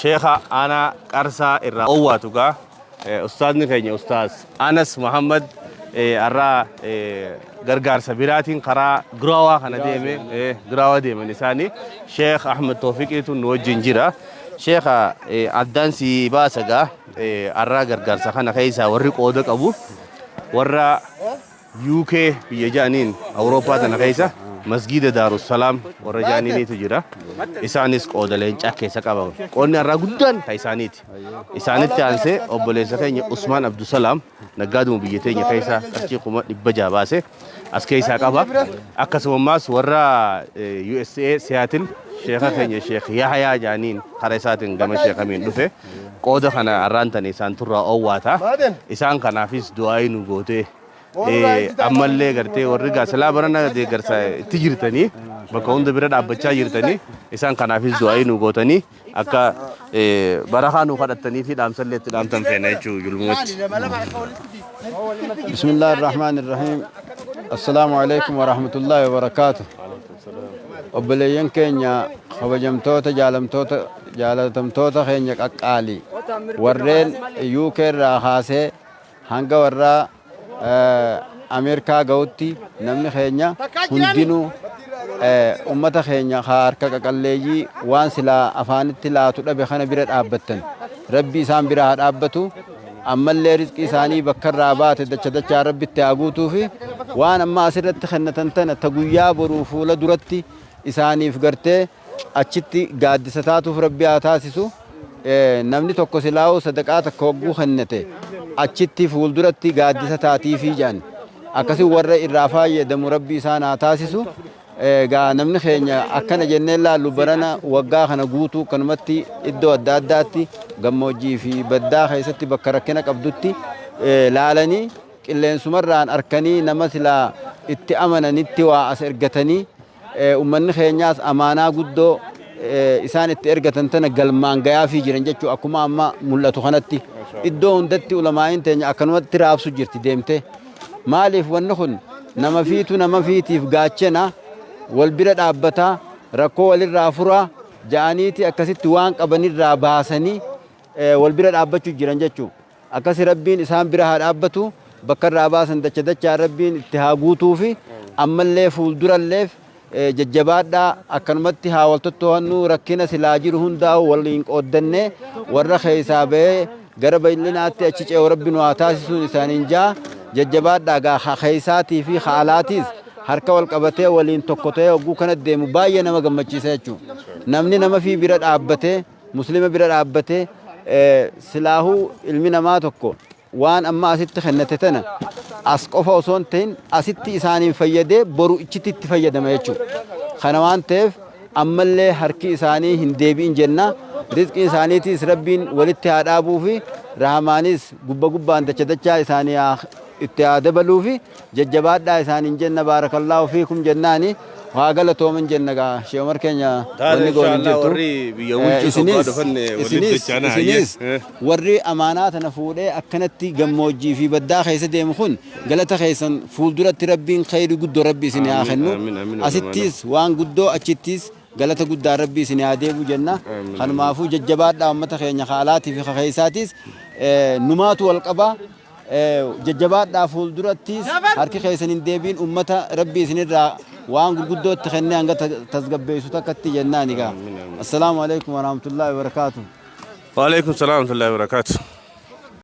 Sheekha aanaa Qarsaa irraa owwaatu gaa ustaazni keenya Ustaaz Anas Muhammad har'aa gargaarsa biraatiin karaa Giraawaa kana deeme, Giraawaa deeman isaanii Sheekh Ahmed Toofiqiitu nu wajjin jira. Sheekha, addaan si baasa gaa, har'aa gargaarsa kana keessaa warri qooda qabu warra UK biyya ja'aniin Awurooppaa tana keessa masgiida Daarussalaam warra ja'aniiniitu jira. Isaanis qooda leencaa keessa qaban. Qoodni har'aa guddaan kan isaaniiti. Isaanitti aansee obboleessa keenya Usmaan Abdusalaam naggaaduma biyya teenya keessa qarshii 600,000 baase as keessaa qaba. Akkasuma ammaas warra USA Seattle sheeka keenya Sheekh Yahayaa ja'aniin karaa isaatiin gama sheekamiin dhufe. Qooda kana har'aan tana isaan turraa owwaata. Isaan kanaafis du'aayii nu gootee ammallee gartee warri gaasalaa barana deeggarsa itti jirtanii bakka hunda bira dhaabbachaa jirtanii isaan kanaafis du'aayii nu gootanii akka barakaa nu kadhattanii fi dhaamsallee itti dhaamtan feena jechuu julmumatti. بسم الله الرحمن الرحيم، السلام عليكم ورحمة الله وبركاته. Obboleeyyan keenya kabajamtoota, jaalamtoota, jaalatamtoota keenya qaqqaalii, warreen UK irraa kaasee hanga warra Ameerikaa ga'utti, namni keenya hundinuu ummata keenya harka qaqalleeyyii waan silaa afaanitti laatu dhabe kana bira dhaabbattan, Rabbi isaan bira haa dhaabbatu. Ammallee rizqii isaanii bakka irraa baate dacha dachaa Rabbitti haa guutuu fi waan amma asirratti kennatan tana ta guyyaa boruu fuula duratti isaaniif gartee achitti gaaddisa taatuuf Rabbi haa taasisu. Namni tokko silaa'uu sadaqaa takka hogguu kennate achitti fuulduratti gaaddisa taatiifii jedhan. Akkasii warra irraa fayyadamu Rabbi isaan haa taasisu. Egaa namni keenya akkana jennee laallu, barana waggaa kana guutuu kanumatti iddoo adda addaatti gammoojjii fi baddaa keessatti bakka rakkina qabdutti laalanii, qilleensumarraan arkanii, nama silaa itti amananitti waa as ergatanii, ummanni keenyaas amaanaa guddoo isaan itti ergatan tana galmaan gayaafii jiran jechuu. Akkuma amma mul'atu kanatti iddoo hundatti ulamaa'iin teenya akkanumatti raabsu jirti deemte. Maaliif? Wanni kun nama fiitu nama fiitiif gaachena, wal bira dhaabbataa, rakkoo walirraa furaa ja'aniiti akkasitti waan qabanirraa baasanii wal bira dhaabbachuu jiran jechuu. Akkasi Rabbiin isaan bira haa dhaabbatu, bakka irraa baasan dacha dachaa Rabbiin itti haa guutuu fi ammallee fuulduralleef jajjabaadhaa. Akkanumatti haa wal tottoo'annu, rakkina silaa jiru hundaa'u waliin qooddannee warra keessaa bahee gara bal'inaatti achi ce'u Rabbi nu haa taasisuun isaaniin jaa. Jajjabaadhaa gaa, ha keessaatii fi ha alaatiis harka wal qabatee waliin tokko ta'ee hogguu kana deemu baay'ee nama gammachiisa jechuudha. Namni nama fi bira dhaabbatee, muslima bira dhaabbatee, silaahuu ilmi namaa tokko waan amma asitti kennate tana as qofa osoo hin ta'in asitti isaaniin fayyadee boru ichitti itti fayyadama jechuudha. Kana waan ta'eef ammallee harki isaanii hin deebi'in jenna. Rizqii isaaniitis Rabbiin walitti haa dhaabuu fi rahamaanis gubba gubbaan dacha dachaa isaanii itti haa dabaluu fi jajjabaadhaa isaaniin jenna. Baarakallaahu fiikum jennaani, haa galatooman jenna. Gaa Shee Umar keenya, wanni goon hin jirtu. Warri biyya bulchu Isinis sobbaa dhufan walitti isinis dachaana hayyee. Isinis warri amaanaa tana fuudhee akkanatti gammoojjii fi baddaa keessa deemu kun galata keessan fuulduratti Rabbiin khayrii guddoo Rabbi isin haa Amiin, kennu. amiin, amiin. Asittis waan guddoo, achittis galata guddaa Rabbi isin haa deebu jenna. Amiin. Kanumaafuu jajjabaadhaa, uummata keenya ka alaatii fi ka keessaatiis numaatu wal qabaa. Jajjabaadhaa, fuuldurattis harki keessan hin deebiin, uummata Rabbi isinirraa waan gurguddootti kennee hanga tasgabbeessu takkatti jennaan egaa. Assalaamu alaikum warahmatullahi wabarakaatuh. Waalaikum salaam warahmatullahi wabarakatuh.